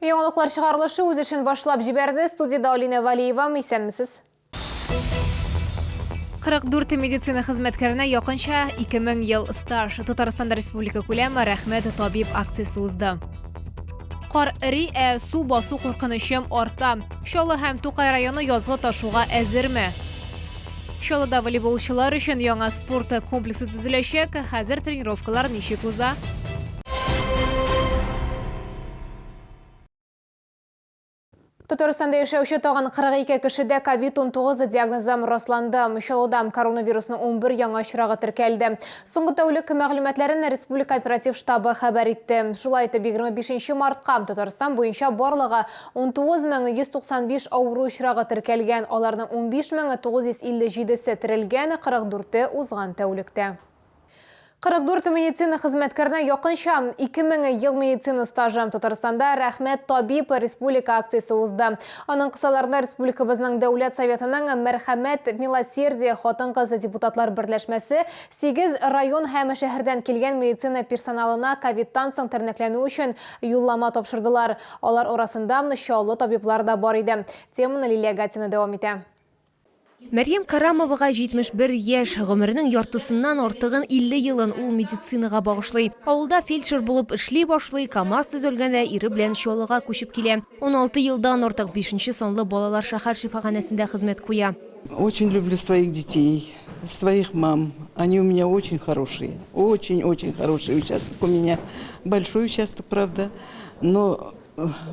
Яңалыклар чыгарылышы үз эшен башлап җибәрде. Студиядә Алинә Валиева. Исәнмесез. 44 медицина хезмәткәренә якынча 2000 ел стаж. Татарстанда республика күләме Рәхмәт табиб акциясе узды. Кар эри, ә су басу куркынычы арта. Чаллы һәм Тукай районы язгы ташуга әзерме? Чаллыда волейболчылар өчен яңа спорт комплексы төзеләчәк. Хәзер тренировкалар ничек уза? Татарстанда яшәүче тагын 42 кешедә ковид-19 диагнозы расланды. Чаллыда коронавирусның 11 яңа очрагы теркәлде. Соңгы тәүлек мәгълүматларын Республика оператив штабы хәбәр итте. Шулай итеп, 25 мартка Татарстан буенча барлыгы 19195 авыру очрагы теркәлгән, аларның 15957-се терелгән, 44-е узган тәүлектә. 44 медицина хезмәткәренә якынча 2000 ел медицина стажы. Татарстанда Рәхмәт табиб республика акциясе узды. Аның кысаларында республикабызның Дәүләт Советының Мәрхәмәт, Милосердие хатын-кыз депутатлар берләшмәсе 8 район һәм шәһәрдән килгән медицина персоналына ковидтан соң тернәкләнү өчен юллама тапшырдылар. Алар арасында Чаллы табиблары да бар иде. Теманы Лилия Гатина дәвам итә. Мәрьям Карамовага 71 яшь. Гомеренең яртысыннан артыгын, 50 елын ул медицинага багышлый. Авылда фельдшер булып эшли башлый, КАМАЗ төзелгәндә ире белән Чаллыга күчеп килә. 16 елдан артык бишенче санлы балалар шәһәр шифаханәсендә хезмәт куя. Очень люблю своих детей, своих мам. Они у меня очень хорошие, очень-очень хороший участок у меня. Большой участок, правда, но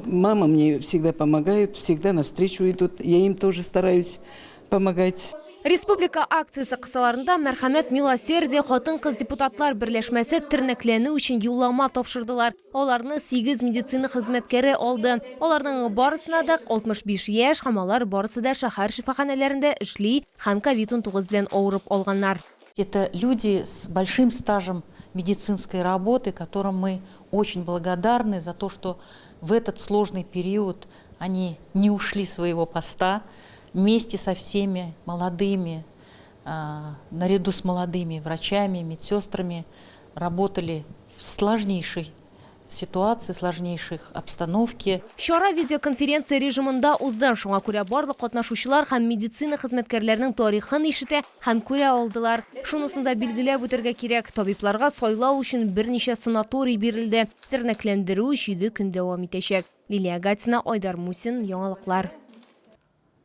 мама мне всегда помогают, всегда навстречу идут. Я им тоже стараюсь помогать. Республика акциясе кысаларында Мәрхәмәт Милосердие хатын-кыз депутатлар берләшмәсе тернәкләнү өчен юллама тапшырдылар. Аларны сигез медицина хезмәткәре алды. Аларның барысына да 65 яшь һәм алар барысы да шәһәр шифаханәләрендә эшли һәм ковид-19 белән авырып алганнар. Это люди с большим стажем медицинской работы, которым мы очень благодарны за то, что в этот сложный период они не ушли своего поста вместе со всеми молодыми, наряду с молодыми врачами, медсестрами работали в сложнейшей ситуации, сложнейших обстановке. Чара видеоконференция режимында узды, шуңа күрә барлык катнашучылар һәм медицина хезмәткәрләренең тарихын ишетә һәм күрә алдылар. Шунысын да билгеләп үтәргә кирәк, табибларга сайлау өчен берничә санаторий бирелде. Тернәкләндерү җиде көн дәвам итәчәк. Лилия Гатина, Айдар Мусин, Яңалыклар.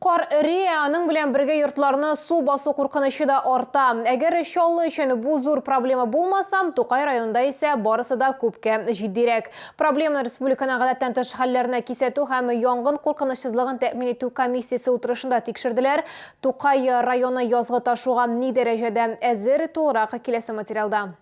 Кар эри, ә аның белән бергә йортларны су басу куркынычы да арта. Әгәр Чаллы өчен бу зур проблема булмаса, Тукай районында исә барысы да күпкә җитдирәк. Проблеманы республиканың гадәттән тыш хәлләрне кисәтү һәм янгын куркынычсызлыгын тәэмин итү комиссиясе утырышында тикшерделәр. Тукай районы язгы ташуга ни дәрәҗәдә әзер, тулырак киләсе материалда.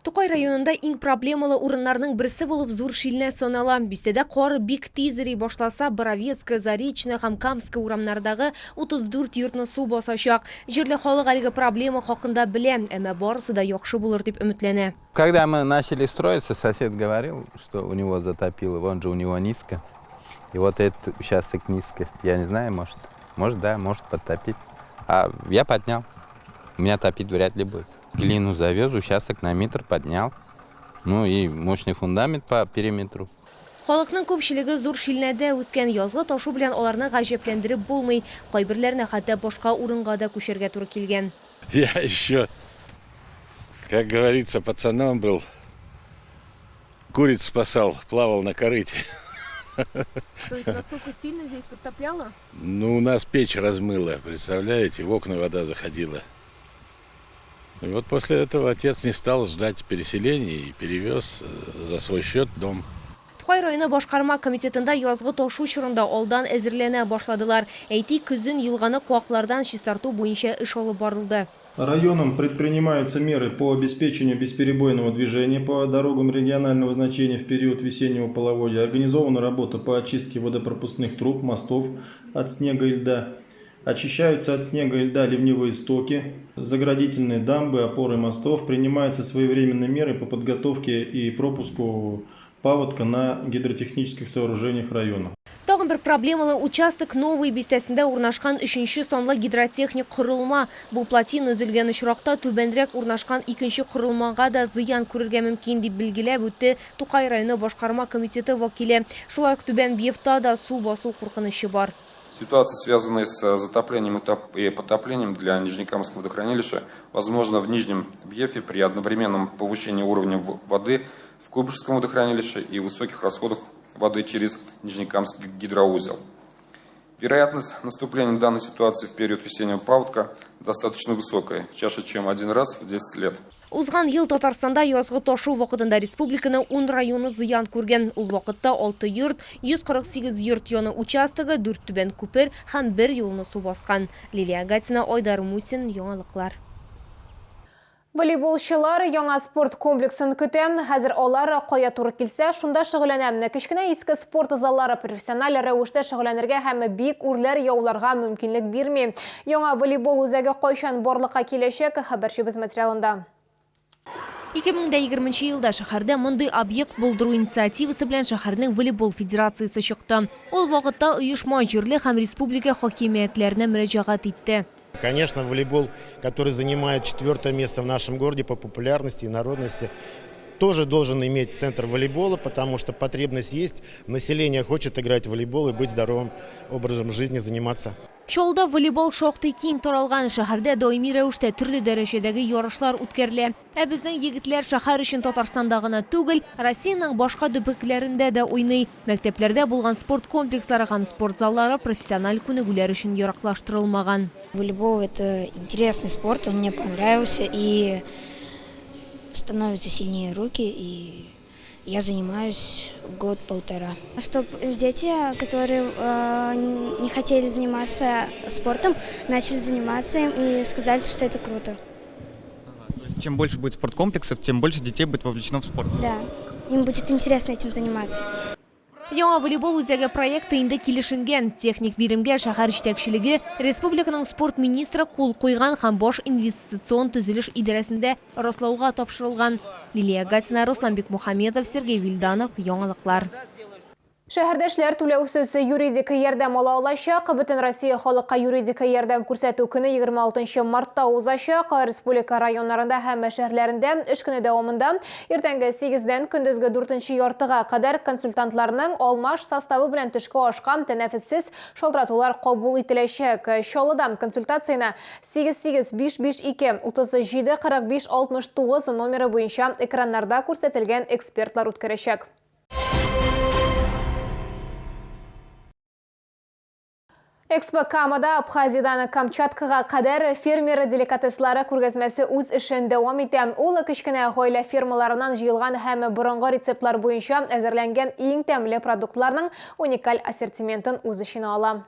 Тукай районында иң проблемалы урыннарның берсе булып Зур Шилнә санала. Бистәдә кар бик тиз эри башласа, Боровецкая, Заречная һәм Камская урамнардагы 34 йортны су басачак. Җирле халык әлеге проблема хакында белә, әмма барысы да яхшы булыр дип өметләнә. Когда мы начали строиться, сосед говорил, что у него затопило, вон же у него низко. И вот этот участок низко. Я не знаю, может, может да, может подтопить. А я поднял. У меня топить вряд ли будет. Глину завез, участок на метр поднял. Ну и мощный фундамент по периметру. Халыкның күпчелеге Зур Шилнәдә үскән. Язгы ташу белән аларны гаҗәпләндереп булмый. Кайберләренә хәтта башка урынга да күчәргә туры килгән. Я еще, как говорится, пацаном был. Куриц спасал, плавал на корыте. То есть настолько сильно здесь подтопляло? Ну, у нас печь размыла, представляете, в окна вода заходила. И вот после этого отец не стал ждать переселения и перевез э, за свой счет дом. Тукай районы башкарма комитетында язгы ташу чорында алдан әзерләнә башладылар. Әйтик, көзен елганы куаклардан чистарту буенча эш алып барылды. Районом предпринимаются меры по обеспечению бесперебойного движения по дорогам регионального значения в период весеннего половодья. Организована работа по очистке водопропускных труб, мостов от снега и льда. Очищаются от снега и льда ливневые стоки, заградительные дамбы, опоры мостов. Принимаются своевременные меры по подготовке и пропуску паводка на гидротехнических сооружениях района. Тагын бер проблемалы участок Новый бистәсендә урнашкан өченче санлы гидротехник корылма. Бу плотина өзелгән очракта түбәнрәк урнашкан икенче корылмага да зыян күрергә мөмкин, дип билгеләп үтте Тукай районы башкарма комитеты вәкиле. Шулай ук Түбән Бьевта да су басу куркынычы бар. Ситуация, связанная с затоплением и потоплением для Нижнекамского водохранилища, возможно, в Нижнем Бьефе при одновременном повышении уровня воды в Куйбышевском водохранилище и высоких расходах воды через Нижнекамский гидроузел. Вероятность наступления данной ситуации в период весеннего паводка достаточно высокая, чаще, чем один раз в 10 лет. Узган ел Татарстанда язгы ташу вакытында республиканың 10 районы зыян күргән. Ул вакытта 6 йорт, 148 йорт яны участогы, 4 түбән күпер һәм бер юлны су баскан. Лилия Гатина, Айдар Мусин, Яңалыклар. Волейболчылар яңа спорт комплексын көтә. Хәзер алар кая туры килсә, шунда шөгыльләнә. Кечкенә иске спорт заллары профессиональ рәвештә шөгыльләнергә һәм бик үрләр яуларга мөмкинлек бирми. Яңа волейбол үзәге кайчан барлыкка киләчәк, хәбәрчебез материалында. 2020 елда шәһәрдә мондый объект булдыру инициативасы белән шәһәрнең волейбол федерациясе чыкты. Ул вакытта оешма җирле һәм республика хакимиятләренә мөрәҗәгать итте. Конечно, волейбол, который занимает четвертое место в нашем городе по популярности и народности, тоже должен иметь центр волейбола, потому что потребность есть. Население хочет играть в волейбол и быть здоровым образом жизни, заниматься. Чаллыда волейбол шактый киң таралган. Шәһәрдә даими рәвештә төрле дәрәҗәдәге ярышлар үткәрелә. Ә безнең егетләр шәһәр өчен Татарстанда гына түгел, Россиянең башка төбәкләрендә дә уйный. Мәктәпләрдә булган спорт комплекслары һәм спорт заллары профессиональ күнегүләр өчен яраклаштырылмаган. Волейбол – это интересный спорт, он мне понравился, и становятся сильнее руки, и я занимаюсь год-полтора. Чтобы дети, которые не хотели заниматься спортом, начали заниматься им и сказали, что это круто. Чем больше будет спорткомплексов, тем больше детей будет вовлечено в спорт. Да, им будет интересно этим заниматься. Яңа волейбол үзәге проекты инде килешенгән. Техник биремгә шәһәр җитәкчелеге, республиканың спорт министры кул куйган һәм баш инвестицион төзелеш идарәсендә раслауга тапшырылган. Лилия Гатина, Руслан Бекмухаметов, Сергей Вильданов, Яңалыклар. Шәһәрдәшләр түләүсез юридик ярдәм ала алачак. Бөтен Россия халыкка юридик ярдәм күрсәтү көне 26 мартта узачак. Республика районнарында һәм шәһәрләрендә эш көне дәвамында иртәнге 8-дән көндезге 4 яртыга кадәр консультантларның алмаш составы белән төшке ашка тәнәфессез шалтыратулар кабул ителәчәк. Чаллыда консультацияне 88552 37 45 69 номеры буенча экраннарда күрсәтелгән экспертлар үткәрәчәк. Экспо Камада Абхазиядан Камчаткага кадәр фермер деликатеслары күргәзмәсе үз эшен дәвам итә. Ул кечкенә гаилә фермаларыннан җыелган һәм борынгы рецептлар буенча әзерләнгән иң тәмле продуктларның уникаль ассортиментын үз эченә ала.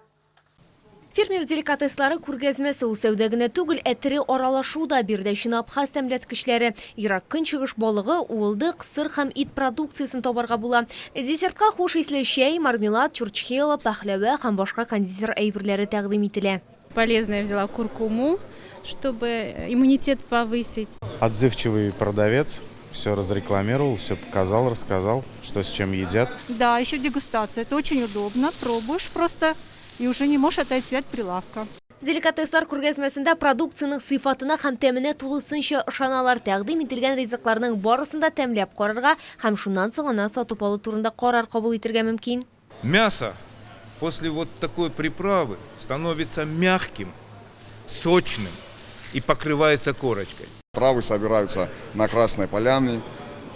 Фермер деликатеслары күргәзмәсе ул сәүдә генә түгел, ә тере аралашу да. Биредә чын абхаз тәмләткечләре, Ерак Көнчыгыш балыгы, уылдык, сыр һәм ит продукциясен табарга була. Десертка хуш исле чәй, мармелад, чурчхела, пәхләвә һәм башка кондитер әйберләре тәкъдим ителә. Полезно, я взяла куркуму, чтобы иммунитет повысить. Отзывчивый продавец, все разрекламировал, все показал, рассказал, что с чем едят. Да, еще дегустация. Это очень удобно. Пробуешь просто и уже не можешь отойти от прилавка. Деликатеслар күргәзмәсендә продукциянең сыйфатына һәм тәменә тулысынча ышаналар. Тәкъдим ителгән ризыкларның барысын да тәмләп карарга һәм шуннан соң аны сатып алу турында карар кабул итәргә мөмкин. Мясо после вот такой приправы становится мягким, сочным и покрывается корочкой. Травы собираются на Красной Поляне,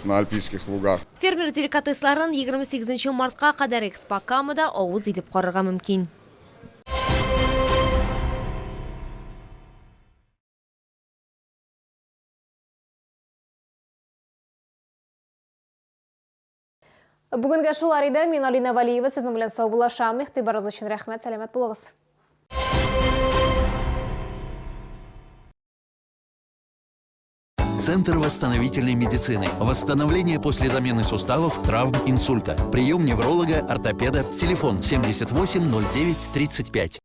на альпийских лугах. Фермер деликатесларын 28 мартка кадәр Экспо Камада авыз итеп карарга мөмкин. Бүгенгә шулар иде. Мин Алина Валиева сезнең белән саубуллашам. Игътибарыгыз өчен рәхмәт. Сәламәт булыгыз. Центр восстановительной медицины. Восстановление после замены суставов, травм, инсульта. Прием невролога, ортопеда. Телефон 78 09 35.